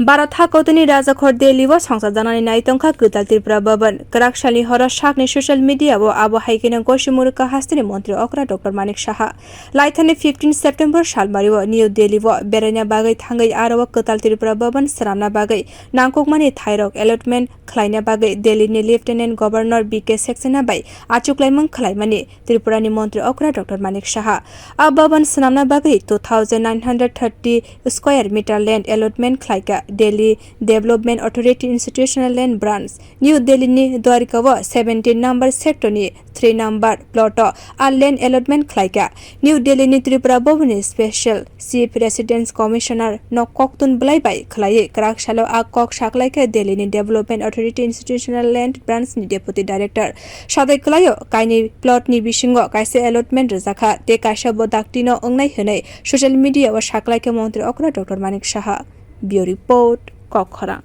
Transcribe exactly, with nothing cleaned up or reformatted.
Bharat hakotini rajakhor Delhi o songchajaknani naitongkha kwtal Tripura Bhavan. Kwrak salni horo sakni social media o abo hai kheno gosi mwrwkha hasteni montri okra Doctor Manik Saha. Laithani fifteen September salmari o New Delhi o beraina bagwi thangwi aro o kwtal Tripura Bhavan swnamna bagwi nangkukmani thairok allotment khlaina bagwi Delhi ni Lieutenant Governor B K Saxena bai achuklaimung khlaimani Tripura ni montri okra Doctor Manik Saha. A bhavan swnamna bagwi two thousand nine hundred thirty square meter land allotment khlaikha Delhi Development Authority Institutional Land Branch. New Delhi ni Dwarka o seventeen number sector ni three number plot o a land allotment khlaikha. New Delhi ni Tripura Bhavan ni Special Chief Residence Commissioner no koktun bwlai bai khwlaiwi kwrak salo a kok saklaikha Delhi ni Development Authority Institutional Land Branch ni Deputy Director. Sadai kwlaio kainwi plot ni bisingo kaisa allotment rwjakha tei kaisa bo dakti no wngnai hwnwi social media o saklaikha montri okra Doctor Manik Saha. Bureau Report, Kokkhorang.